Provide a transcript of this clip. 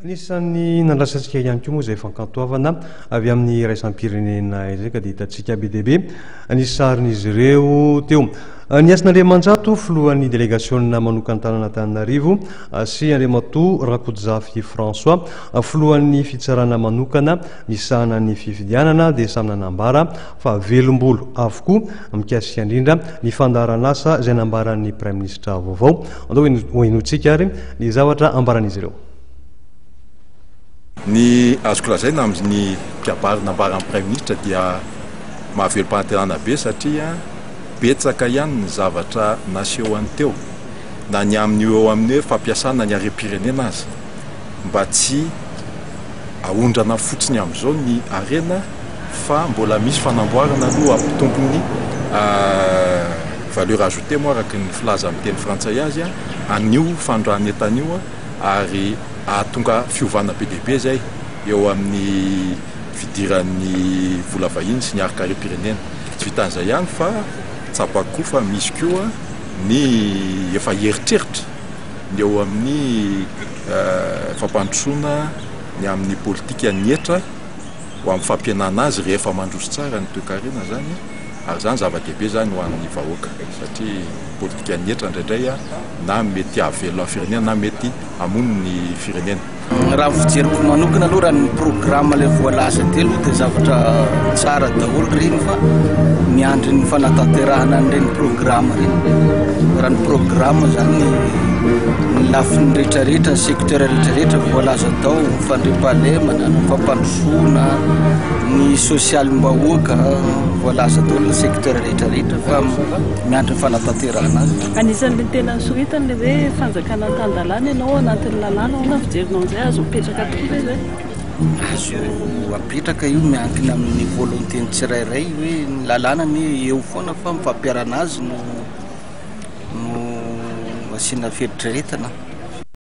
Anisan'ny nandrasantsika ihany koa moa izay fankatoavana avy amin'ny iraisam-pirenena izay ka dia hitantsika be dia be ny sarin'izy ireo teo. Ny Hasina Andriamanjato, filohan'ny delegasiona manokan-tanana Antananarivo sy Andriamatoa Rakotozafy François, filohan'ny fitsarana manokana misahana ny fifidianana dia samy nanambara fa velom-bolo avokoa mikasika indrindra ny fandaharan'asa izay nambaran'ny praiminisitra vaovao. Andao hohenointsika ary ny zavatra ambaran'izy ireo. Ny azoko lazaina amin'ny kabary nambaran'ny praiminisitra dia mahavelom-panantenana be satria betsaka ihany ny zavatra nasehony teo na ny amin'io eo amin'ny hoe fampiasana ny harem-pirenena aza mba tsy aondrana fotsiny amin'izao ny harena fa mbola misy fanamboarana aloha hampitombo ny valeur ajoutée moa araka ny filaza amin'ny teny frantsay azy an'io fanondran'entana io ary hahatonga fiovana be dia be izay eo amin'ny fidiran'ny vola vahiny sy ny harin-karem-pirenena. Tsy vitan'izay ihany fa tsapako koa fa misy koa ny efa eritreritra ny eo amin'ny fampandrosoana ny amin'ny politikan'ny hetra ho amin'ny fampihenana azy rehefa mandroso tsara ny toekarena izany ary izany zava-dehibe izany ho an'ny vahoaka satria politikan'ny hetra indraindray na mety hahavelona ny firenena na mety hamono ny firenena. Raha ny fijeriko manokana aloha, raha ny programme ilay voalaza teo aloha dia zavatra tsara daholo ireny fa miandry ny fanatanterahana an'ireny programme ireny. Raha ny programme zany ny lafiny rehetrarehetra, ny secteur rehetrarehetra voalaza tao, ny fandriampahalemana, ny fampandrosoana, ny sosialim-bahoaka, voalaza daholo ny secteur rehetrarehetra fa miandry ny fanatanterahana azy. Anisan'ny tena nosoritany ilay hoe fanjakana tan-dalàna ianao anatin'ny lalàna, ahoana ny fijerinao an'izay? Azo apetraka tokoa ve izay? Azo apetraka io miankina amin'ny volonté ny tsirairay hoe ny lalàna anie eo foana fa ny fampiharana azy no no asiana fieritreretana.